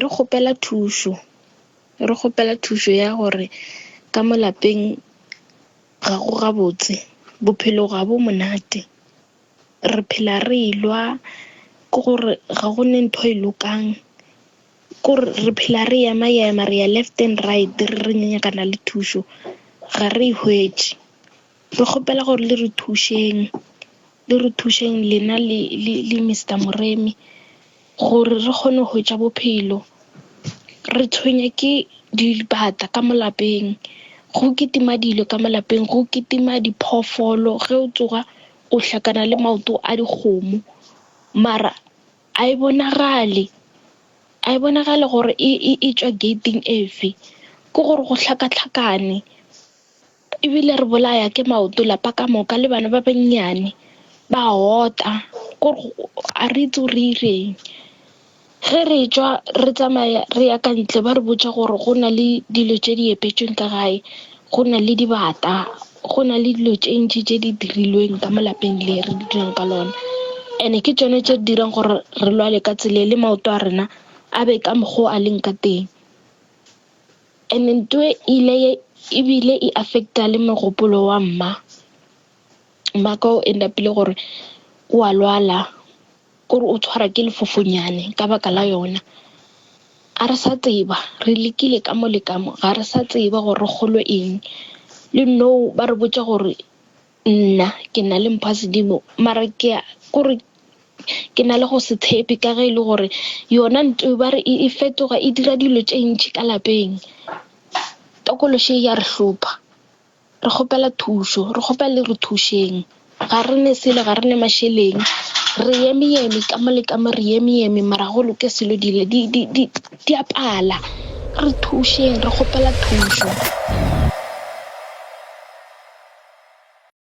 Re kgopela thušo, re kgopela thušo ya gore ka mo lapeng ga go gabotse, bophelo ga bo monate. Re phela re elwa ke gore ga go ne ntho e lokang, kore re phela re ema ema re ya left and right re re nyakana le thušo ga re e hwetše. Re kgopela gore le re thušeng, le re thušeng lena le, le, le Mister Moremi gore re kgone go hwetša bophelo. Re tshwenya ke dibata ka mo lapeng, go kitima dilo ka mo lapeng, go kitima diphoofolo. Ge o tsoga o hlakana le maoto a dikgomo, mara a e bonagale, a e bonagale gore e, e, e tšwa gating efe. Ke gore go hlakahlakane ebile re bolaya ke maoto lapa ka moka le bana ba bannyane ba ota, kore a re itse gore re ireng. Ge re tšwa re tsamaya re ya ka ntle ba re botša gore go na le dilo tše di epetšweng ka gae, go na le dibata, go na le dilo tše ntši tše di dirilweng ka mo lapeng le re dulang ka lona. And-e ke tšone tše di dirang gore re lwale ka tsela e le maoto a rena a be ka mokgo a leng ka teng. And-e ntho e ile ebile e affect-a le mogopolo wa mma. Mmaka o end up-ile gore o a lwala, kore o tshwarwa ke lefofonyane ka baka la yona. A re sa tseba, re lekile ka mo le ka mo, ga re sa tseba gore re kgolwe eng. Le nou ba re botša gore nna ke na le mpho ya sedimo, mara ke a kore ke na le go se tshepe ka ge e le gore yona nto ba re e fetoga e dira dilo tše ntši ka lapeng. Tokološe ya re hlopha. Re kgopela thušo, re kgopela le re thušeng. Ga re ne selo, ga re ne mašeleng. Re eme eme ka mo le ka mo, re eme eme mara go loke selo dilo di, di, di, di a pala. Re thušeng, re kgopela thušo.